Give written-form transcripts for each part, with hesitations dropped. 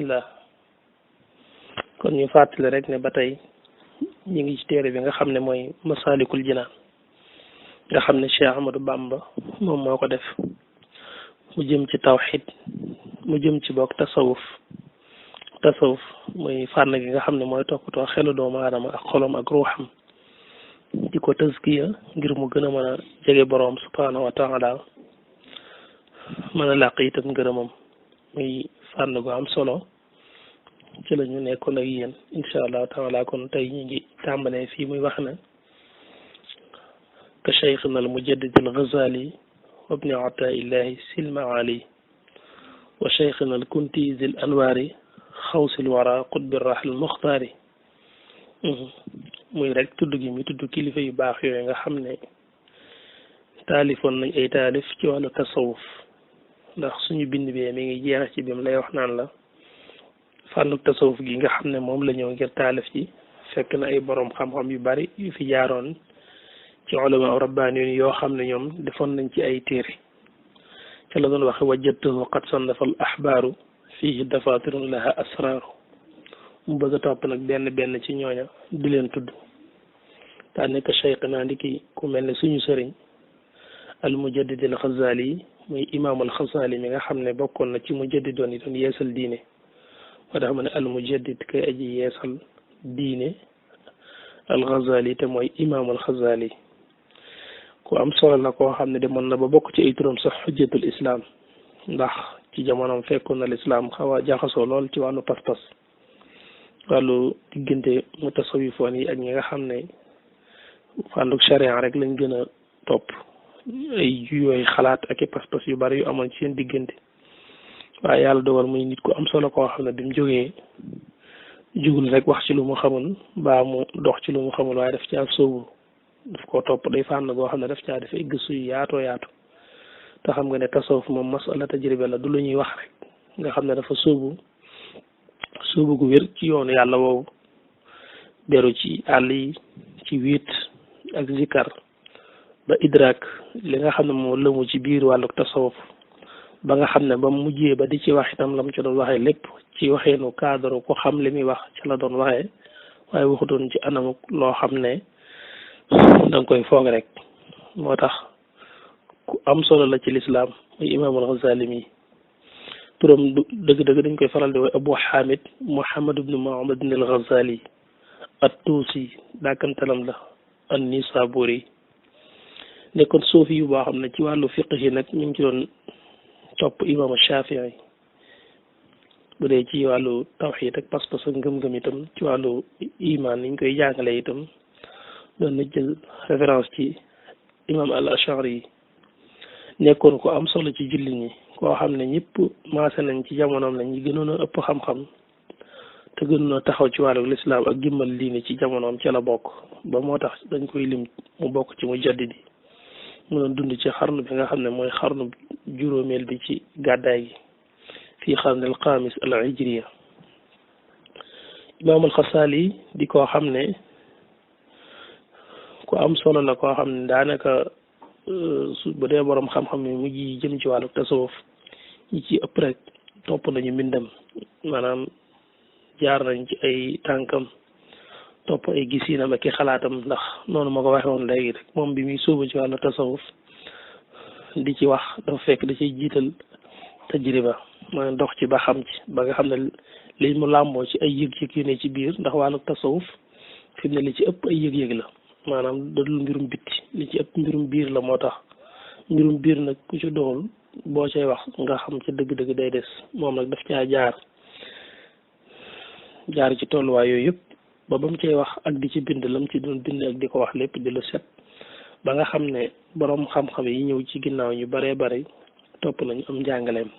bismillah kon ñu fàttali rek ne ba tey ñu ngi ci téere bi nga xam ne mooy Masaalikul Jinaan nga xam ne Cheikh Ahmadou Bamba moom moo ko def mu jëm ci tawxid mu jëm ci bokk tasawuf mooy fànn gi nga xam ne mooy toppatoo xelu doomu aadama ak xolom ak ruuxam di ko tazkiya ngir mu gën a mën a jege boroom subhaanahu wa taala mën a làq itam ngërëmam muy fànn gu am solo ci la ñu nekkoon ak yéen incha allah taala kon tey ñu ngi tàmbalee fii muy wax na ka cheikhna al mujaddid al ghazali wa ibni ataillahi silmaali wa cheikhna al kunti zil anwaari xawsil wara qutbi rahal muxtaari muy rek tudd gi mi tudd kilifa yu baax yooyu nga xam ne taalifoon nañ ay taalif ci wàllu tasawuf ndax suñu bind bi mi ngi jeex ci bim lay wax naan la fànnu tasawuf gi nga xam ne moom la ñëw ngir taalif ci fekk na ay boroom xam-xam yu bari yu fi jaaroon ci ulama rabbaani yoo xam ne ñoom defoon nañ ci ay téere ca la doon waxe wajadtuhu qad sannafa al ahbaaru fihi dafatirun laha asraaru mu bëgg a topp nag benn ci ñooña di leen tudd daa nekk cheikh naa ndiki ku mel ne suñu sëriñ al mujaddid al xazali muy imaam al xazali mi nga xam ne bokkoon na ci mujaddidoon yi doon yeesal diine moo tax ma ne al mujaddid kay aji yeesal diine al xazali te mooy imaam al xazali ku am solo la koo xam ne demoon na ba bokk ci ay turam sax xujjatul islam ndax ci jamonoom fekkoon na lislaam xaw a jaxasoo lool ci wàllu pas-pas wàllu diggante mutasawifoon yi ak ñi nga xam ne wàllu charia rek lañ gën a topp ay yooyu xalaat ak i pas-pas yu bari yu amoon ci seen diggante waaye yàlla dogal muy nit ku am solo koo xam ne bi mu jógee jugul rek wax ci lu mu xamul mbaa mu dox ci lu mu xamul waaye daf caa sóobu daf koo topp day fànn goo xam ne daf caa def ay gëstu yu yaatoo yaatu te xam nga ne tasawuf moom masala tajriba la du lu ñuy wax rek nga xam ne dafa sóobu gu wér ci yoonu yàlla woowu beru ci àll yi ci wiit ak zikar ba idrak li nga xam ne moom lëmu ci biir wàllu tasawuf ba nga xam ne ba mu mujjee ba di ci wax itam la mu ci doon waxee lépp ci waxeenu cadre ko xam li muy wax ci la doon waxee waaye waxutoon ci anam loo xam ne danga koy foog rek moo tax ku am solo la ci lislaam muy imaamul Ghazali mi turam dëgg-dëgg dañ koy faral di woowe Abu Hamid Muhammad ibn Muhammad al Ghazali at-Tuusi daakantalam la an-Nisaburi nekkoon suufi yu boo xam ne ci wàllu fiqh yi nag ñu ngi ci doon topp imaamu Shafii bu dee ci wàllu tawxiid ak pas-pas ak ngëm-ngëm itam ci wàllu iman niñ koy jàngale itam doon na jël référence ci imam al Ashari yi nekkoon ko am solo ci jullit ñi koo xam ne ñëpp maase nañ ci jamonoom lañ ñi gënoon a ëpp xam-xam te gënoon a taxaw ci wàllu lislaam ak jëmmal diine ci jamonoom ca la bokk ba moo tax dañ koy lim mu bokk ci mujaddidi mu doon dund ci xarnu bi nga xam ne mooy xarnu juróomeel bi ci gàddaay gi fii xarnil xaamis al hijriya imaamul Xasaali di koo xam ne ku am solo la koo xam ne daanaka su bu dee borom xam-xam yi mujj yi jëm ci wàllu tasawuf ñi ci ëpp rek topp nañu mbindam maanaam jaar nañ ci ay tànkam topp ay gisinam ak i xalaatam ndax noonu ma ko waxe woon léegi rek moom bi muy sóobu ci wàllu tasawuf di ci wax dafa fekk da ciy jiital tajriba mooy dox ci ba xam ci ba nga xam ne li mu làmboo ci ay yëg-yëg yu ne ci biir ndax wàllu tasawuf fi mu ne li ci ëpp ay yëg-yëg la maanaam dadul mbirum bitti li ci ëpp mbirum biir la moo tax mbirum biir nag ku ci doxul boo cay wax nga xam ci dëgg-dëgg day des moom nag daf caa jaar ci tolluwaay yooyu yëpp ba mu cay wax ak di ci bind lam ci doon bind ak di ko wax lépp di lu set ba nga xam ne boroom xam-xam yi ñëw ci ginnaaw ñu baree bari topp nañu am njàngaleem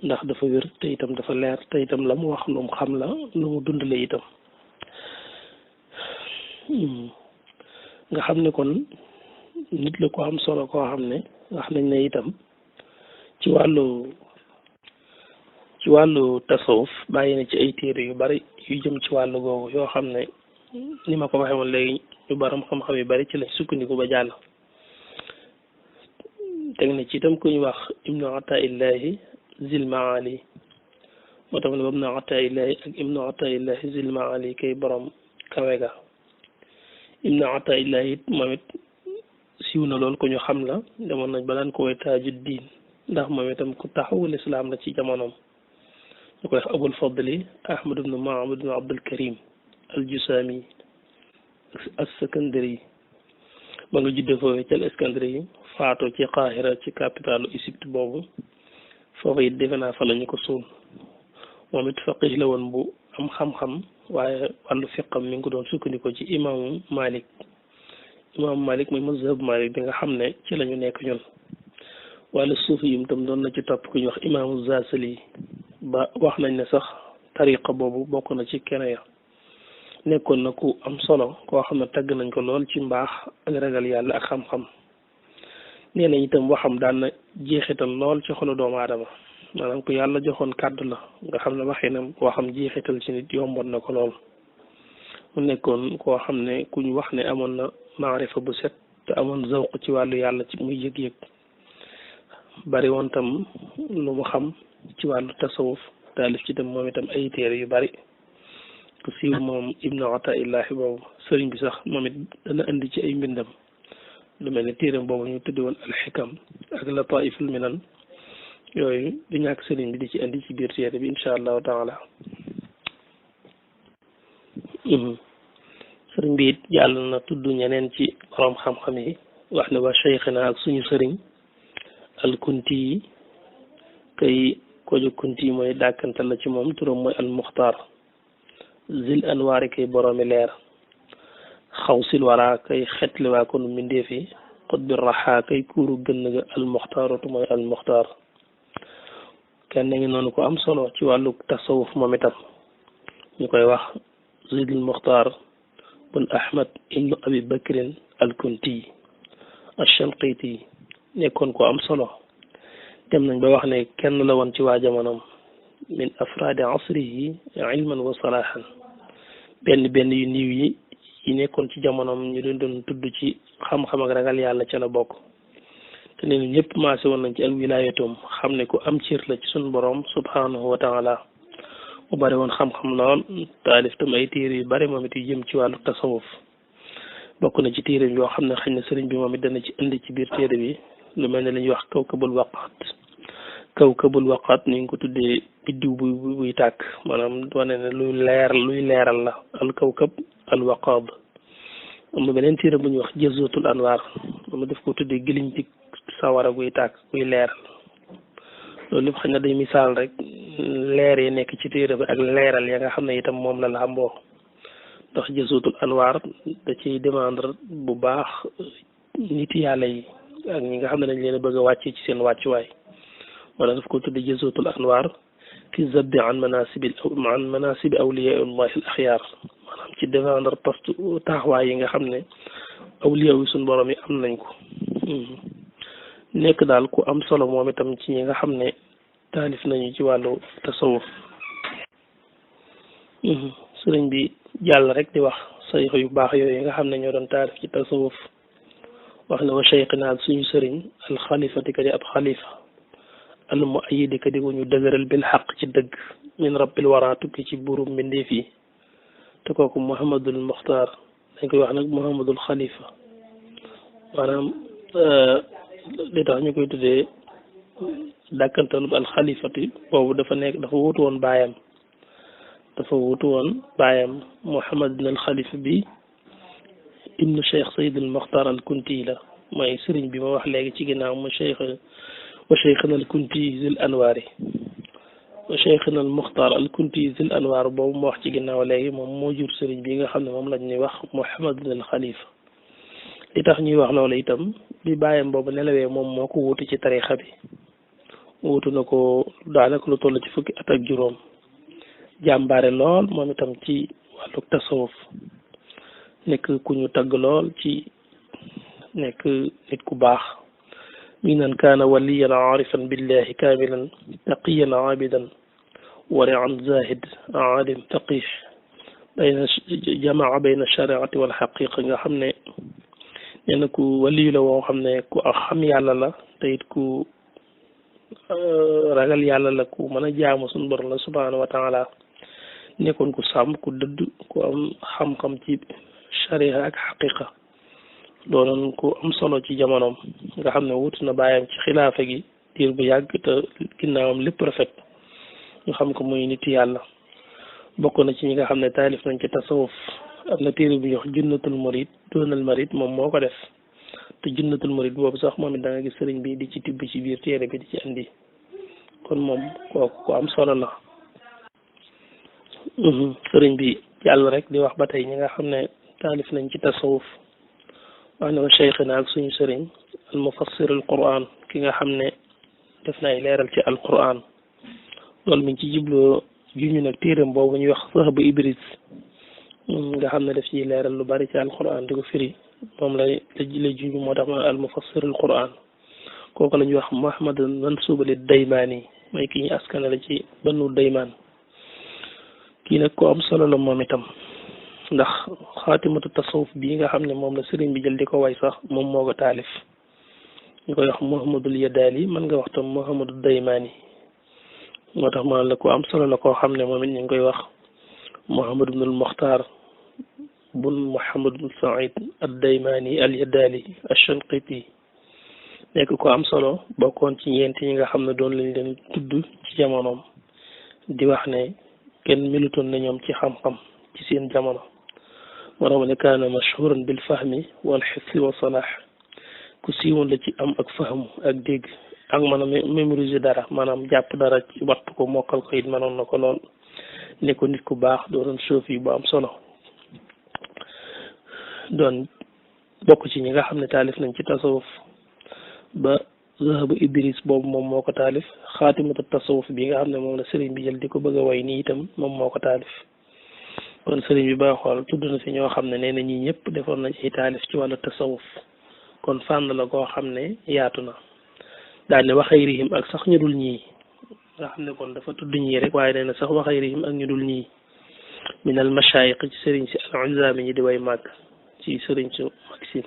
ndax dafa wér te itam dafa leer te itam la mu wax lu mu xam la lu mu dundale itam nga xam ne kon nit la ko am solo koo xam ne wax nañ ne itam ci wàllu tasawuf bàyyi na ci ay téere yu bari yu jëm ci wàllu googu yoo xam ne ni ma ko waxee woon léegi ñu borom xam-xam yu bari ci lañ sukkandiku ba jàll teg na ci itam ku ñu wax ibnu ataillahi zil maali moo tax ne ibnu ataillahi ak ibnu ataillahi zil maali kay borom kawe ga ibnu ataillahi it moom it siiw na lool ko ñu xam la demoon nañ ba daan ko woy Tajuddin ndax moom itam ku taxawul islam la ci jamonoom ñu koy wax abul fadli ahmad ibnu mahamad ibnu abdul karim al jusami as Sakandari ba nga juddee foofu ca Iskandari yi faatoo ci Qahira ci capitalu Égypte boobu foofu it defe naa fa la ñu ko suul moom it faqih la woon bu am xam-xam waaye wàllu fiqam mi ngi ko doon sukkandikoo ci imaamu Malik mooy mazhab Malik bi nga xam ne ci la ñu nekk ñun wàllu suufi yum tam doon na ci topp ku ñu wax imaamu Zasali ba wax nañ ne sax tariqa boobu bokk na ci keneen nekkoon na ku am solo koo xam ne tagg nañ ko lool ci mbaax ak ragal yàlla ak xam-xam nee nañ itam waxam daan na jeexital lool ci xolu doomu aadama maanaam ku yàlla joxoon kàddu la nga xam ne waxinam waxam jeexital ci nit yomboon na ko lool mu nekkoon koo xam ne ku ñu wax ne amoon na maarifa bu set te amoon zawq ci wàllu yàlla ci muy yëg-yëg bari woon tam lu mu xam ci wàllu tasawuf taalif ci tam moom itam ay téere yu bari ku siiw moom ibnu ataillahi boobu sëriñ bi sax moom it dana indi ci ay mbindam lu mel ne téeram boobu ñu tuddi woon alxikam ak lataiful minan yooyu du ñàkk sëriñ bi di ci indi ci biir téere bi incha allahu taala sëriñ bi it yàlla na tudd ñeneen ci borom xam-xam yi wax ne waa cheikhina ak suñu sëriñ alkunti yi kay koju kunti yi mooy dàkkantal la ci moom turam mooy almuxtaar zil anwaari kay boroomi leer xaw sil waraa kay xetli waa konu mbindeef yi xut bi raxaa kay kuuru gënn ga almuxtaaratu mooy almuxtaar kenn ngi noonu ko am solo ci wàllu tasawuf moom itam ñu koy wax zidul muxtaar bun ahmad ibnu abi bakrin alkunti alshanqiti nekkoon ko am solo dem nañ ba wax ne kenn la woon ci waa jamonoom min afraadi asrihi ilman wa salaahan benn yu niiw yi nekkoon ci jamonoom ñu doon tudd ci xam-xam ak ragal yàlla ca la bokk te ne ñëpp maase woon nañ ci ak wilaayatoom xam ne ku am cër la ci suñu borom subhanahu wa taala mu bari woon xam-xam lool taalif tam ay téere yu bari moom it yu jëm ci wàllu tasawuf bokk na ci téere yoo xam ne xëy na sëriñ bi moom it dana ci indi ci biir téere bi lu mel ne la ñuy wax kawkabul waqaat ni nga ko tuddee biddiw buy tàkk maanaam wane ne luy leeral la al kawkab al waqaad am na beneen téere bu ñuy wax jazotul anwaar moom def ko tuddee giliñ ci sawara guy tàkk guy leeral loolu lépp xëy na day misaal rek leer yi nekk ci téere bi ak leeral ya nga xam ne itam moom la làmboo ndax jazotul anwaar da ciy demandre bu baax nit yàlla yi ak ñi nga xam ne dañ leen a bëgg a wàccee ci seen wàccuwaay wala daf ko tudde jazotul anwar fi zabbi an manasibi awliyaullahi al axyaar maanaam ci défendre poste taxawaay yi nga xam ne awliya yi suñ borom yi am nañ ko nekk daal ku am solo moom itam ci ñi nga xam ne taalif nañu ci wàllu tasawuf sëriñ bi jàll rek di wax sayx yu baax yooyu nga xam ne ñoo doon taalif ci tasawuf wax ne wa cheikhina ak suñu sëriñ alxalifati ka di ab xalifa al muayyidi ka di wu ñu dëgëral bil xaq ci dëgg min rabbil wara tukki ci buuru mbindeef yi te kooku Muhammadul Muxtaar dañ koy wax nag Muhammadul Xalifa maanaam li tax ñu koy tuddee dàkkantalub al xalifati boobu dafa wutu woon baayam Muhammad bin al Xalifa bi ibnu Cheikh Seydil Muxtaar al Kunti la mooy sëriñ bi ma wax léegi ci ginnaaw mu Cheikh wa cheikhina al kunti zil anwaari wa cheikhina al muxtaar al kunti zil anwaar boobu mu wax ci ginnaaw léegi moom moo jur sëriñ bi nga xam ne moom lañ ñuy wax Muhammad al Xalifa li tax ñuy wax loolu itam bi bàyyam boobu nelawee moom moo ko wutu ci tarixa bi wutu na ko daanaka lu toll ci fukki at ak juróom jàmbaare lool moom itam ci wàllu tasawuf nekk ku ñu tagg lool ci nekk nit ku baax minan kaana waliyan aarifan billahi kaamilan taqiyan aabidan warian zahid aalim faqih jamaa bayna shariati wal xaqiqa nga xam ne nee na ku waliyu la woo xam ne ku xam yàlla la te it ku ragal yàlla la ku mën a jaamu suñu borom la subhaanahu wa taala nekkoon ku sàmm ku dëdd ku am xam-xam ci sharia ak xaqiqa doonoon ku am solo ci jamonoom nga xam ne wut na bàyyam ci xilaafa gi diir bu yàgg te ginnaawam lépp rafet ñu xam ko muy nit yàlla bokk na ci ñi nga xam ne taalif nañ ci tasawuf am na téere bu ñuy wax junnatul murid doonal marid moom moo ko def te junnatul murid boobu sax moom it da nga gis sëriñ bi di ci tibb ci biir téere bi di ci andi kon moom kooku ku am solo la sëriñ bi jàll rek di wax ba tey ñi nga xam ne taalif nañ ci tasawuf wax ne wa cheikhina ak suñu sëriñ al mufassir al quran ki nga xam ne def na ay leeral ci al quran loolu mi ngi ci jubloo juñu nag téeram boobu ñuy wax Sahbu Ibris nga xam ne daf ciy leeral lu bari ci al quran di ko firi moom lay juñu moo tax ma al mufassir al quran kooku la ñuy wax Muhammad Mansuub li Daymaani mooy ki ñu askanale ci Banu Daymaan kii nag ko am solo la moom itam ndax xaatimatu tasawuf bii nga xam ne moom la sëriñ bi jël di ko way sax moom moo ko taalif ñu koy wax Muhammadul Yadaali mën nga wax tam Muhammadul Daymaani moo tax ma la ko am solo la koo xam ne moom it ñu ngi koy wax Muhammad ibnul Muxtaar bun Muhammad ibn Saïd ad-Daymaani al-Yadaali ash-Shanqiti nekk ko am solo bokkoon ci ñeenti ñi nga xam ne doon lañ leen tudd ci jamonoom di wax ne kenn melutoon na ñoom ci xam-xam ci seen jamono moo tax ma ne kaana mashhuran bil fahmi wal xifsi wa salaax ku siiwoon la ci am ak fahmu ak dégg ak mën a mémoriser dara maanaam jàpp dara ci wattu ko mokkal ko it mënoon na ko lool ne ko nit ku baax doonoon suufi bu am solo doon bokk ci ñi nga xam ne taalif nañ ci tasawuf ba Zahabu Ibris boobu moom moo ko taalif xaatimatu tasawuf bi nga xam ne moom la sëriñ bi jël di ko bëgg a way nii itam moom moo ko taalif kon sëriñ bi ba xool tudd na si ñoo xam ne nee na ñii ñëpp defoon nañ ay taalif ci wàllu tasawuf kon fànn la koo xam ne yaatu na daal ne waxayrihim ak sax ñu dul ñii nga xam ne kon dafa tudd ñii rek waaye nee na sax waxayrihim ak ñu dul ñii min al mashaayix ci sëriñ si al uzaami ñi di way màgg ci sëriñ su mag si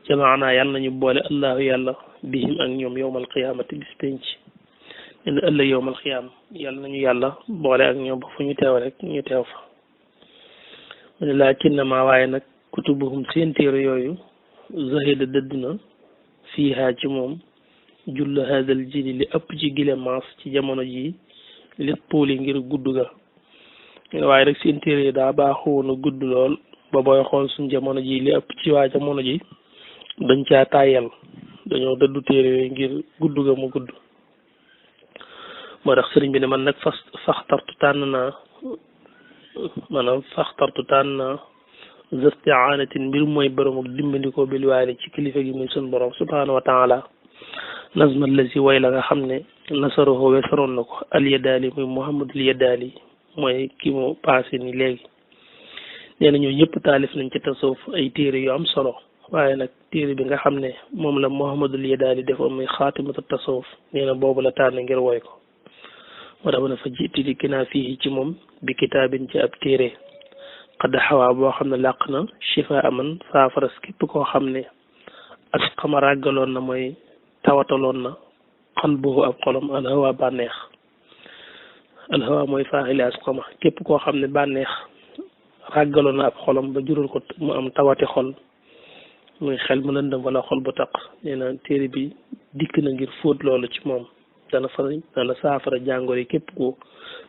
jamaana yàlla nañu boole allahu yàlla bihim ak ñoom yowmal qiyaamati bis penc nee na ëllëg yowmal qiyaam yàlla nañu yàlla boole ak ñoom ba fu ñu teew rek ñu teew fa mu ne laakinnama waaye nag kutubuhum seen téere yooyu zahida dëdd na fiiha ci moom julla hadal jili li ëpp ci gile maas ci jamono ji li tuuli ngir gudd ga waaye rek seen téere yi daa baaxoon a gudd lool ba booy xool suñ jamono ji li ëpp ci waa jamono ji dañ caa tàyyal dañoo dëddu téere yooyu ngir gudd ga mu gudd moo tax sëriñ bi ne man nag faxtartu tànn naa zastiaanatin mbir mooy borom ak dimbandikoo bil waali ci kilifa gi muy sun borom subhaanahu wa taala nazma lazi way la nga xam ne nasaroho wesaroon na ko al yadaali muy Muhammadul Yadaali mooy ki mu passé ni léegi nee na ñoo ñëpp taalif nañ ci tasawuf ay téere yu am solo waaye nag téere bi nga xam ne moom la Muhammadul Yadaali defoon muy xaatimatu tasawuf nee na boobu la tànn ngir woy ko moo tax na fa jiiti di kinaa fii ci moom bi kitaabin ci ab téere xadda xawaa boo xam ne làq na shifa aman saafaras képp koo xam ne ak xama ràggaloon na mooy tawataloon na xal boobu ab xolam alhawa bànneex alhawa mooy faaxili as xama képp koo xam ne bànneex ràggaloon na ab xolam ba jural ko mu am tawati xol muy xel mu lëndëm wala xol bu taq nee na téere bi dikk na ngir fóot loolu ci moom dana saafara jàngoro yi képp ku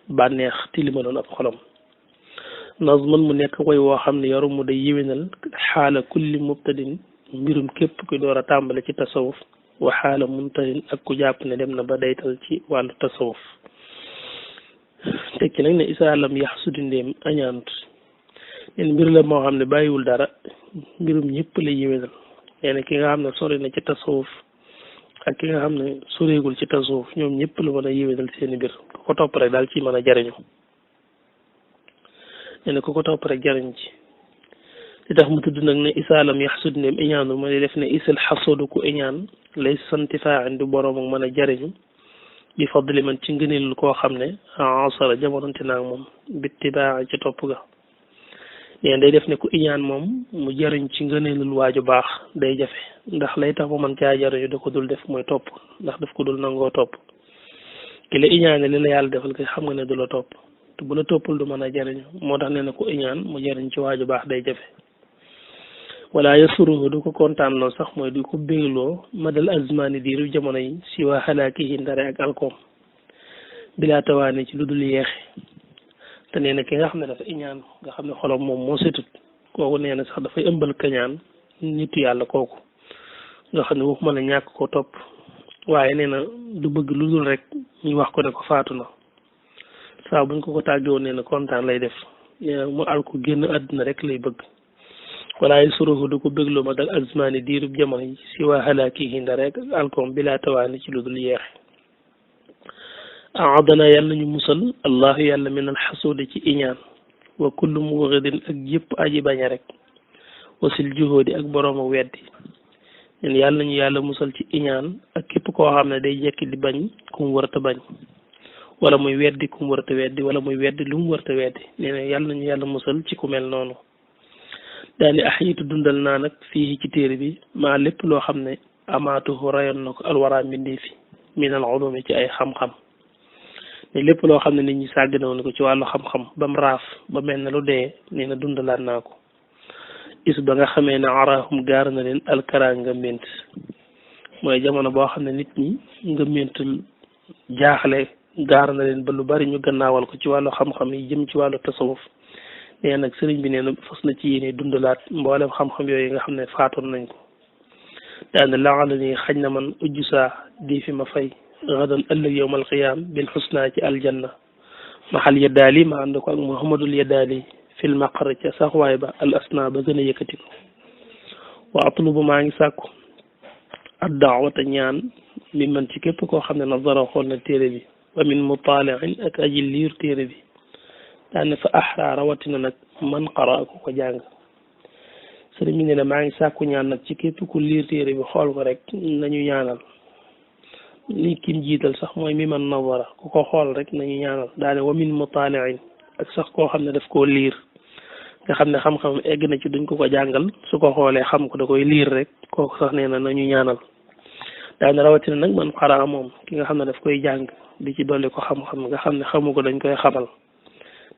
bànneex tilimaloon ab xolam nazman mu nekk woy woo xam ne yoru mu day yéwénal xaala kulli mubtadin mbirum képp ku door a tàmbale ci tasawuf wa xaala muntahin ak ku jàpp ne dem na ba daytal ci wàllu tasawuf tekki nag ne isaalam yax sudi ndéem añaant neen mbir la moo xam ne bàyyiwul dara mbirum ñëpp la yéwénal nee na ki nga xam ne sori na ci tasawuf ak ki nga xam ne soreegul ci tasawuf ñoom ñëpp la mën a yéwénal seeni mbir ku ko topp rek daal ci mën a jariñu nee na ku ko topp rek jariñ ci li tax mu tudd nag ne isaalam yaxsud ndéem iñaanul ma ne def ne isal xasoodu ku iñaan lay santi faaxin du boroom ak mën a jariñu bi fadli man ci ngëneelul koo xam ne asara jamonante naag moom bittibaa ci topp ga neen day def ne ku iñaan moom mu jariñ ci ngëneelul waaju baax day jafe ndax lay tax mu mën caa jariñu da ko dul def mooy topp ndax daf ko dul nangoo topp ki la iñaane li la yàlla defal kay xam nga ne du la topp te bu la toppul du mën a jariñu moo tax nee na ku iñaan mu jariñ ci waaju baax day jafe wala yasuruhu du ko kontaan loo sax mooy du ko bégloo madal azmani diiru jamono yi si waa xalaaki yi ndare ak alkoom bilaa tawaane ci lu dul yeexe te nee na ki nga xam ne dafa iñaan nga xam ne xolam moom moo setut kooku nee na sax dafay ëmbal kañaan nitu yàlla kooku nga xam ne waxuma la ñàkk ko topp waaye nee na du bëgg lu dul rek ñu wax ko ne ko faatu na saa buñ ko tàggewoon nee na kontaan lay def nee na mu al ko génn àdduna rek lay bëgg walaay suruhu du ko bégloo ma dal azmaani diirub jamono yi si waa xalaaki hinda rek alkoom bilaa tawaani ci lu dul yeexe aadana yàlla ñu musal allahu yàlla min alxasuudi ci iñaan wa kullu muridin ak yëpp aji baña rek wasil juhóodi ak borooma weddi ñen yàlla ñu yàlla musal ci iñaan ak képp koo xam ne day jekki di bañ ku mu warta bañ wala muy weddi ku mu warta weddi wala muy weddi lu mu warta weddi nee na yàlla ñu yàlla musal ci ku mel noonu daani axiitu dundal naa nag fii ci téere bi maa lépp loo xam ne amaatuhu rayoon na ko alwara mbindee fi minal ulumi ci ay xam-xam ne lépp loo xam ne nit ñi sàgganoon ko ci wàllu xam-xam ba mu raaf ba mel ne lu dee nee na dundalaat naa ko is ba nga xamee ne arahum gaar na leen alkara nga mént mooy jamono boo xam ne nit ñi nga méntul jaaxle gaar na leen ba lu bari ñu gannaawal ko ci wàllu xam-xam yi jëm ci wàllu tasawuf nee nag sëriñ bi nee na fas na ci yéene dundalaat mboolem xam-xam yooyu nga xam ne faatoon nañ ko daane laala ni xañ na man ujju saa di fi ma fay gadan ëllëg yowmal qiyaam bil xusna ci aljanna maxal yeddaali ma ànd ko ak muhammadul yeddaali fil maqar ca saxwaay ba al asna ba gën a yëkkati ko wa atlubu maa ngi sàkku ad daawata ñaan mi man ci képp koo xam ne nazara xool na téere bi wa min mutaaliin ak aji liir téere bi daane fa ahra rawatina nag man qara ku ko jàng sëriñ bi ne maa ngi sàkku ñaan nag ci képp ku liir téere bi xool ko rek nañu ñaanal li kim jiital sax mooy mi man nazara ku ko xool rek nañu ñaanal daane wa min mutaaliin ak sax koo xam ne daf koo liir nga xam ne xam-xam egg na ci duñ ko ko jàngal su ko xoolee xam ko da koy liir rek kooku sax nee na nañu ñaanal daane rawatina nag man qara moom ki nga xam ne daf koy jàng di ci dolli ko xam-xam nga xam ne xamu ko dañ koy xamal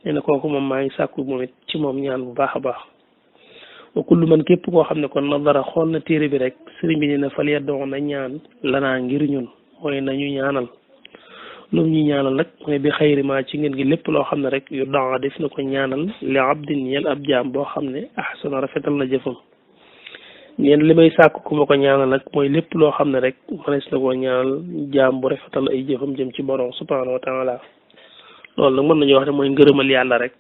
nee na kooku moom maa ngi sàkku moom it ci moom ñaan bu baax a baax wa kullu man képp koo xam ne kon nadara xool na téere bi rek sëriñ bi nee na fal yaddoon na ñaan lanaa ngir ñun mooy nañu ñaanal lu ñuy ñaanal nag mooy bi xayri ma ci ngeen gi lépp loo xam ne rek yu daa def na ko ñaanal li abdin ñeel ab jaam boo xam ne ahsana rafetal na jëfam neen li may sàkk ku ma ko ñaanal nag mooy lépp loo xam ne rek mënees na koo ñaanal jaam bu rafetal ay jëfam jëm ci borom subhanahu wa taala loolu nag mën nañu wax ne mooy ngërëmal yàlla rek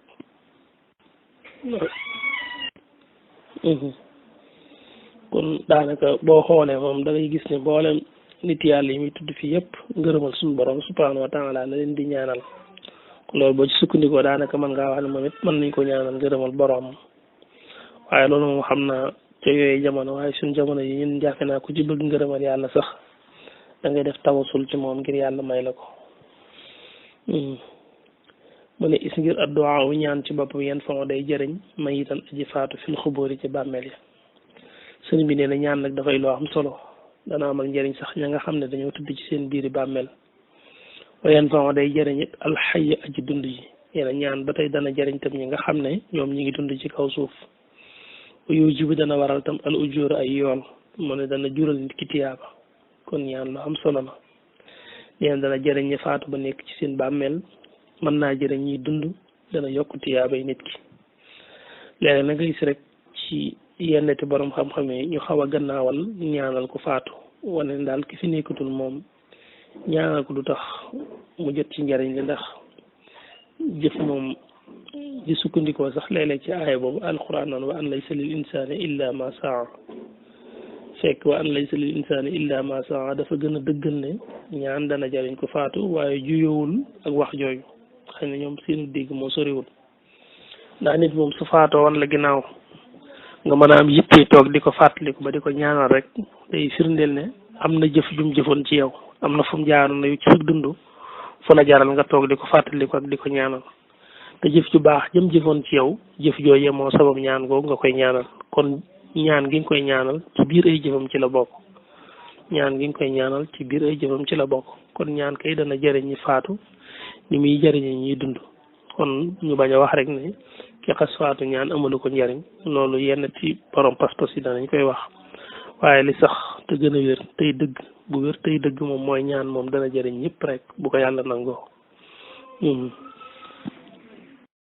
kon daanaka boo xoolee moom da ngay gis ne mboolem nit yàlla yi muy tudd fii yëpp ngërëmal suñu borom subhanahu wa taala la leen di ñaanal loolu boo ci sukkandikoo daanaka mën ngaa wax ne moom it mën nañ ko ñaanal ngërëmal borom waaye loolu moom xam naa ca yooyu jamono waaye suñu jamono yi ñun jàppe naa ku ci bëgg ngërëmal yàlla sax da ngay def tawasul ci moom ngir yàlla may la ko mu ne is ngir adduwaa wu ñaan ci boppam yenn fa day jëriñ may itam aji faatu fil xubóori ci bàmmeel ya sëriñ bi nee na ñaan nag dafay loo am solo dana amal njëriñ sax ña nga xam ne dañoo tudd ci seen biiri bàmmeel wa yenn fa day jëriñ it alxay aji dund yi yéena ñaan ba tey dana jëriñ tam ñi nga xam ne ñoom ñi ngi dund ci kaw suuf yu jibu dana waral tam al ujóor ay yoon mu ne dana jural nit ki tiyaaba kon ñaan lu am solo la nee na dana jëriñ ñi faatu ba nekk ci seen bàmmeel mën naa jëriñ ñiy dund dana yokk tiyaabay nit ki léegi na nga gis rek ci yenneti borom xam-xam yi ñu xaw a gannaawal ñaanal ko faatu wane daal ki fi nekkatul moom ñaanal ko du tax mu jot ci njëriñ li ndax jëf moom di sukkandikoo sax léeg-léeg ci aaya boobu alquran naan wa an laysa lil insaani illa ma saa fekk wa an laysa lil insaani illa ma saa dafa gën a dëggal ne ñaan dana jëriñ ko faatu waaye juyowul ak wax jooju xëy na ñoom seenu dégg moo soriwul ndax nit moom su faatoo woon la ginnaaw nga mën a am yittee toog di ko fàttaliku ba di ko ñaanal rek day firndeel ne am na jëf jum jëfoon ci yow am na fu mu jaaroon na yu ci dund fu la jaral nga toog di ko fàttaliku ak di ko ñaanal te jëf ju baax jëm jëfoon ci yow jëf jooje moo sabab ñaan googu nga koy ñaanal kon ñaan gi nga koy ñaanal ci biir ay jëfam ci la bokk ñaan gi nga koy ñaanal ci biir ay jëfam ci la bokk kon ñaan kay dana jëriñ ñi faatu ni muy jëriñe ñiy dund kon ñu bañ a wax rek ne ki xas faatu ñaan amalu ko njariñ loolu yenn ci borom pas-pas yi danañ koy wax waaye li sax te gën a wér tey dëgg bu wér tey dëgg moom mooy ñaan moom dana jëriñ ñëpp rek bu ko yàlla nangoo